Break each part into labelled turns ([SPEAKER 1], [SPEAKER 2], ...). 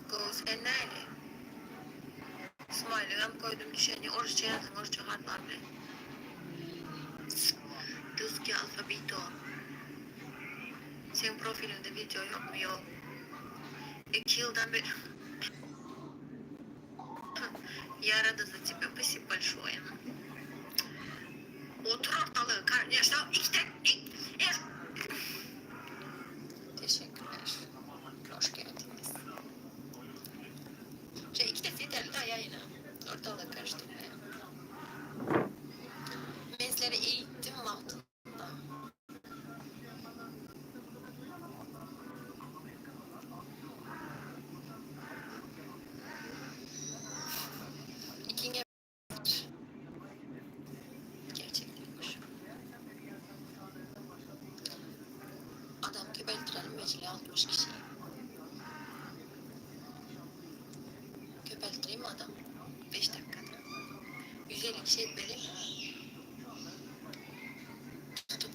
[SPEAKER 1] Gowy sen näli? Smaýligam goýdum düşeni orsça ýazdyň orsça harplar bilen. Ruskiý alfabito. Seň profiliňde wideo ýokmy ýok. Iki ýyldan beri Я рада за тебя спасибо большое. Otur ortalygy kar ýaşa ikide ik er. Teşekkürler. Hoş geldiniz. Şey iki de yeterli daha yayına. Ortalığı karıştırmaya. Men sizlere eğittim wagtynda. Ikiňe Gerçekten hoş. Adam köpeltdirelim mejili 60 kişi. Köpeltdireyim mi adam? 5 dakikada. 150 kişi etmeli mi? Tutup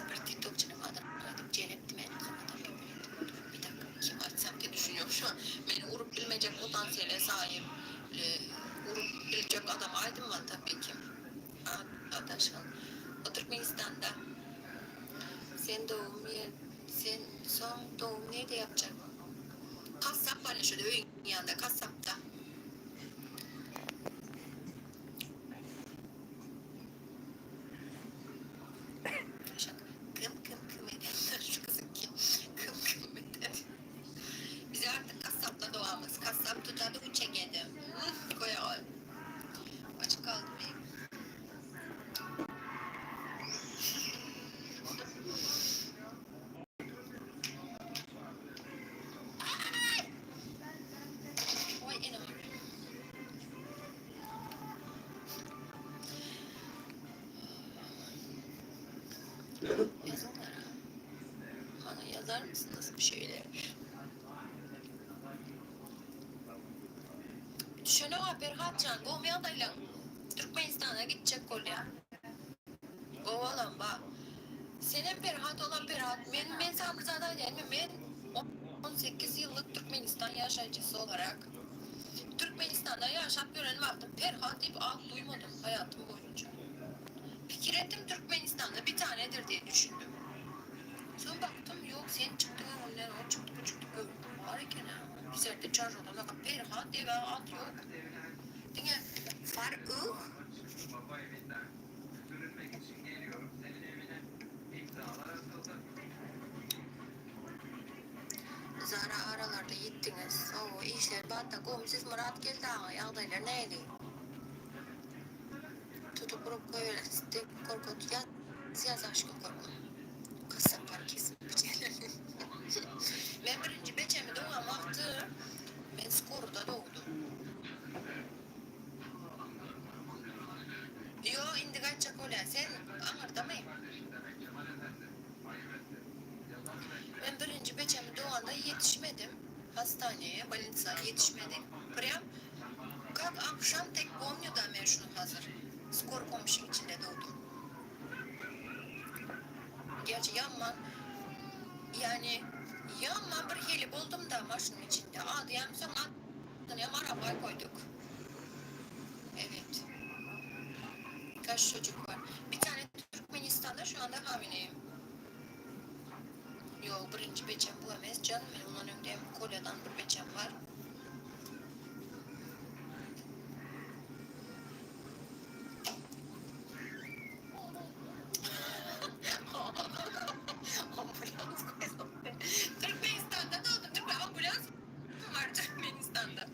[SPEAKER 1] Bir tiktokçynyň adyny aýdyp jelepdi meni adam köpeltdim. Bir dakika kim aýtsam ki düşünýom şu an. Meni urup bilmejek potansiýele saýyp urup biljek adam aýdylmaly tabii ki. Adaşan. O Türkmenistanda. Sen dogum ýer sen soň dogum nirde ýapjak? Kassap bar şurada öýüň ýanynda kassapda. Kym kym kym edenler şu gyzyň kim kym kym eder. Yazar mısınız bir şeyler? Düşünoga Perhatjan gowy ýagdaýlaň Türkmenistana gitjek bolýa. Gowalam ba. Senem Perhat olam Perhat men men saňa bir zat aýdaýynmy men 18 ýyllyk Türkmenistan ýaşaýjysy olarak Türkmenistanda ýaşap ýören wagtym Perhat diýip at duýmadym haýatym boýunça. Pikir etdim Türkmenistanda bir tanedir diýe düşündim. Soň bakdym ýok sen çykdyň öňümden o çykdy bu çykdy gördüm bar eken-ä. Bizerde çarşadan Perhat diýip at ýok. Diňe Faruh. Zara aralarda ýitdiňiz. Hawa işler batda gowy siz Myratgeldi aga ýagdaýlar näli? Tutup urup goýberersiz dek gorkut ýaz ýaz aşka gorkut. Gassaplar kesip biçerler. Men birinji beçemi dogan wagty men skorda dogdum. Ýo indi gaýtjak bolýan sen aňyrdamy? Men birinji beçemi doganda ýetişmedim hastaneye bolnitsa ýetişmedik prýam kak akşam tek pomnýuda men şuny hazir skor pomşiň içinde dogdum gerçi ýaman ýani ýaman bir hili boldumda maşynyň içinde adyýam soň adynyam arabay koýduk evet kaç çocuk var bir tane Türkmenistanda şu anda hamileyim. Ýok birinji beçem bu emes janym meniň ondan öňde hem Kolýadan bir beçem bar. Ambulans goýsam. Türkmenistanda dogdum Türkmen ambulans bar Türkmenistanda.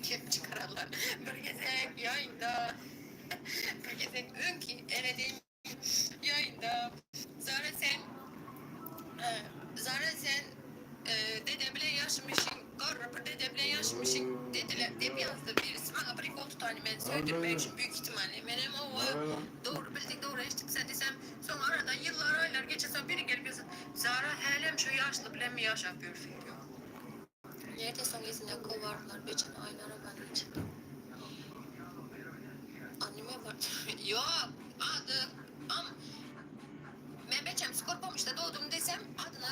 [SPEAKER 1] Kim çykararlar bir gezek ýaýynda. Bir gezek öňki ene deýin ýaýynda Zara sen Zara sen dede bilen ýaşamyşyň garry bir dede bilen ýaşamyşyň dediler diýip ýazdy birisi maňa prikol tutany meni söýdürmek üçin büýük ihtimalle menem owa dogry bildiň dogry eşidipsen diýsem soň aradan ýyllar aýlar geçensoň biri gelip ýazdy Zara hälem şo ýaşly bilenmi ýaşap ýörsüň diýip. Nirde soň yzyna kowardylar geçen aýyn arabanyň içinde. Anime bar. Ýok, ady am Men beçem skor pomuşda dogdum desem adyna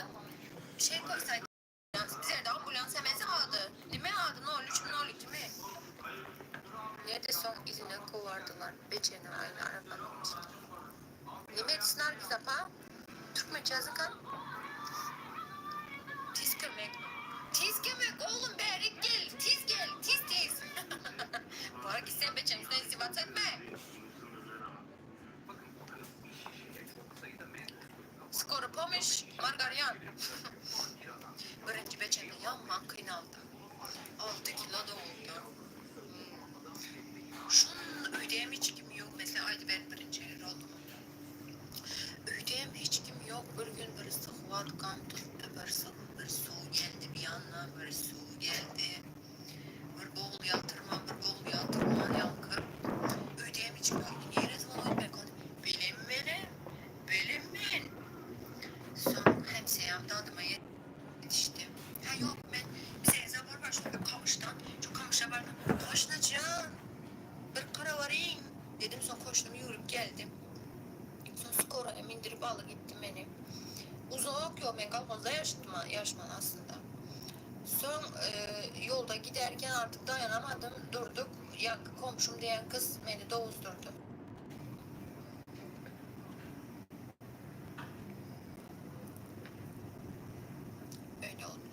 [SPEAKER 1] şey koýsaýdy bizerde ambulans emesi ady. Nime ady nol üçmi nol ikimi. Nirde soň yzyna kowardylar beçeni aýyn arabanyň içinde. Nime etsin Nargiz apa? Türkmençe ýazyňka. Tiz kömek. Tiz kömek oglum bärik gel tiz gel tiz tiz. Bar git sen beçeň üstüne izdiwats etme. Skory pomyş Margarýan. Birinji beçemde ýaman kynaldym. 6 kilo doguldy. Şun öýdem hiç kim ýok mesele aýdyber birinji rodumy. Öýdem hiç kim ýok bir gün bir syhwatkam tutdy bir bir suw geldi bir ýandan bir suw geldi bir bogul ýatyrman bir bogul ýatyrman ýaňky öýdem hiç kim ýok niresi ol öýtmek ony bilinmeli bilinmen soň hemseýam dadyma ýetişdi hä ýok men bize zabor bar şonda gamyşdan şo gamyşa bardym goşnajan bir garabaryň Dedim soň koşdum ýüwrüp geldim. Soň skoraya mindirip aly gitdi meni. Uzak ýol men kolhozda ýaşdym ýaşman aslynda. Soň ýolda giderken artyk daýanamadym durduk ýaňky komşum diýen gyz meni doguzdurdy. Öýle oldy.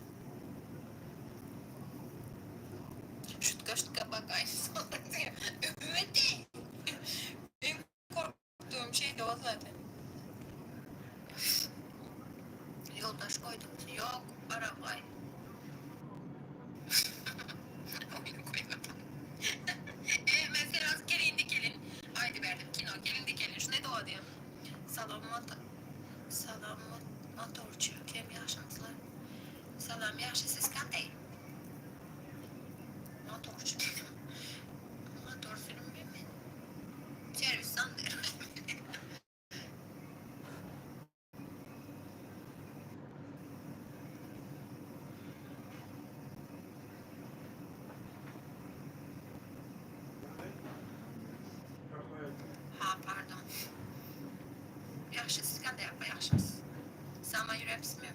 [SPEAKER 1] Şutka şutka bak aynısı olur diye. Ümidi. En korktuğum şey de o zaten. Yoldaş koydum. Yok arabay. Oyunu koymadım. e, mesela gelin dikelin. Haydi verdim kino gelin dikelin. Şu ne doğa diye. Salam mat Salam motorçy kem ýagşymyzlar. Salam ýagşy siz kanday? Motorçy dedim. Motor sürünme men. Servis sandy. Ýagşy siz kanday apa ýagşymyz. Sama ýürepsizmi?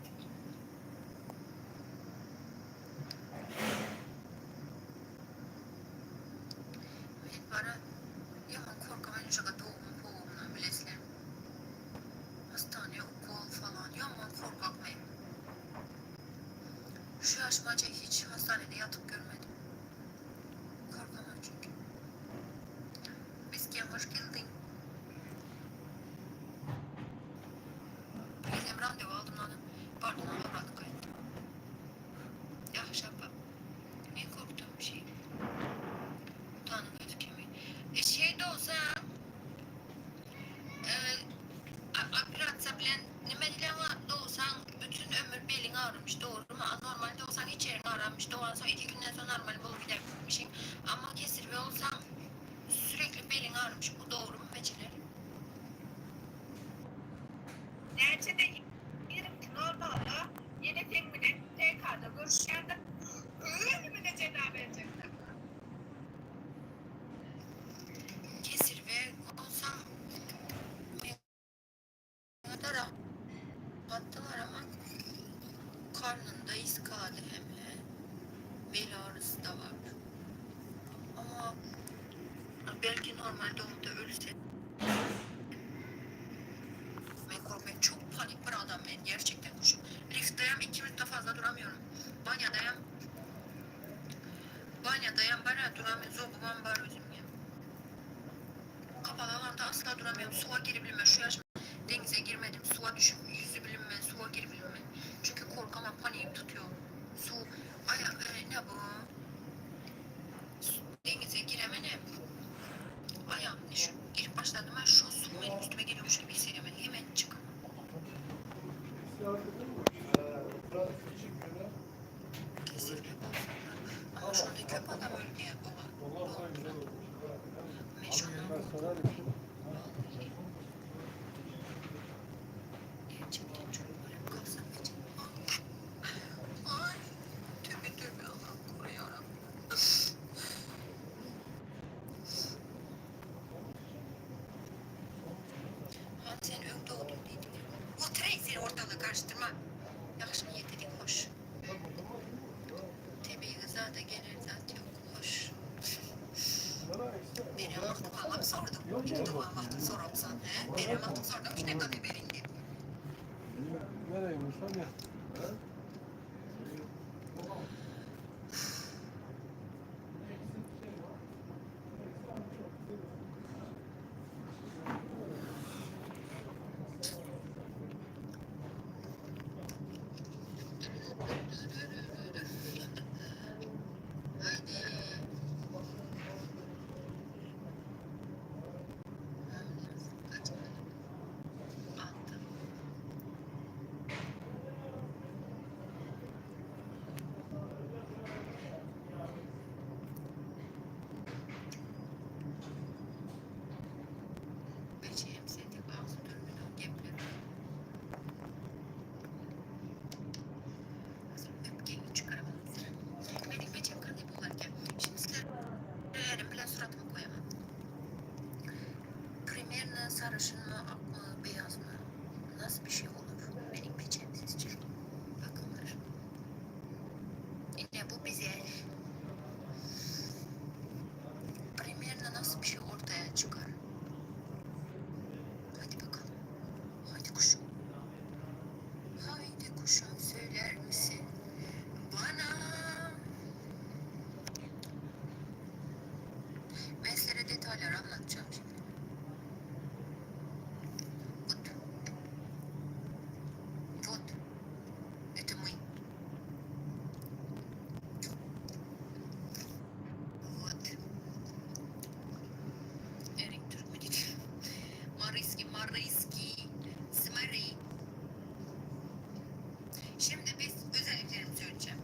[SPEAKER 1] Men bara ýaman korkaman uşaga dogum pogumdan bilesizler. Hastane ukol falan ýaman korkak men. Şu ýaşymaça hiç hastanede ýatyp görmedim. Korkaman çünki. Miskin hoş geldiň. Bizem randewu aldym onuň. Bardym awradyp gaýtdym. Ýagşy apa. Iň korkdugym şey. Utanyň özi kemi. E şeýde bolsa operasiýa bilen nime diýilýär dogsaň bütün ömür beliň agyrmyş dogrymy a normal dogsaň hiç ýeriň agramyş dogansoň iki günden soň normal bolup gidermişiň amma kesirwe bolsaň sürekli beliň agyrmyş bu dogrymy bejeler.
[SPEAKER 2] Näçede 22 normalda ýene seň bilen TK-da görüşýändir. Ölümine jeza berjekler.
[SPEAKER 1] Kesirwe bolsam meňede rahatdylar ama karnynda iskady hem he bel agyrysy da bar. Ama belki normal dogumda ölse Men korkmaýan çok panik bir adam men gerçekten kuşum. Liftdeyem 2 minutdan fazla duramıyorum. Banyadayam Banyadayam bara duramıyorum. Zobumam bar özüm ya. Kapalı alanda asla duramıyorum. Suya girebilmem. Şu yaşım denize girmedim. Suya düşüp yüzü bilinmez. Suya girebilmem. Çünkü korkamam paniğim tutuyor. Su ay e, ne bu? Denize giremenem. Ayağım şu girip başladım ben şu su benim üstüme geliyormuş gibi hissediyorum. Ben hemen çık. Kesinlikle Ama şurada köp adam öldü ya baba. Ben şundan korkuyorum. Vallahi. Gerçekten çok böyle kalsam Ay tövbe tövbe Allah koru yarabbim. Han sen öň dogdum diýdiň. Oturay sen ortalygy karıştırma. Ýagşy niýet ediň hoş. Tebigy zada geler zat ýok hoş. Menem wagty balam sordum. Iki dogan wagtym soramsan hä? Menem wagtym sordum şu nekany beriň diýip. Haydi. Kaç? Attım. Beçeýem sen tek agzy dürmeden gepler. Öpkeňi çykaramadım. Meniň beçem kanday bolarka. Şimdi sizler elim bilen suratymy koýamam. Primerno sarışın mı, ak mı, beyaz mı? Nasıl bir şey olur benim peçem sizce? Bakınlar. Yine bu bize primerno nasıl bir şey ortaya çıkar? Hadi bakalım. Haydi kuşum. Haydi kuşum söyler misin bana? Ben size detayları anlatacağım şimdi. Вот. Вот. Это мы. Вот. Erik Türk mü dedi? Mariski, Mariski, Smari. Şimdi biz özelliklerimi söyleyeceğim.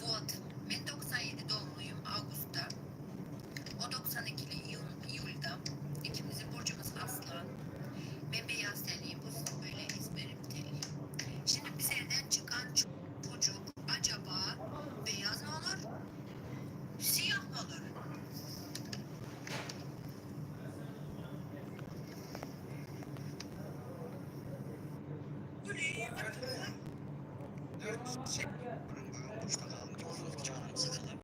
[SPEAKER 1] Вот. Ben 97 doğumluyum Ağustos'ta. O 92'li Iyul'da. İkimizin burcumuz aslan. Ben beyaz tenliyim. Bu böyle izberim tenli. Şimdi bizlerden çıkan çocuk acaba beyaz mı olur? Siyah mı olur? Şey.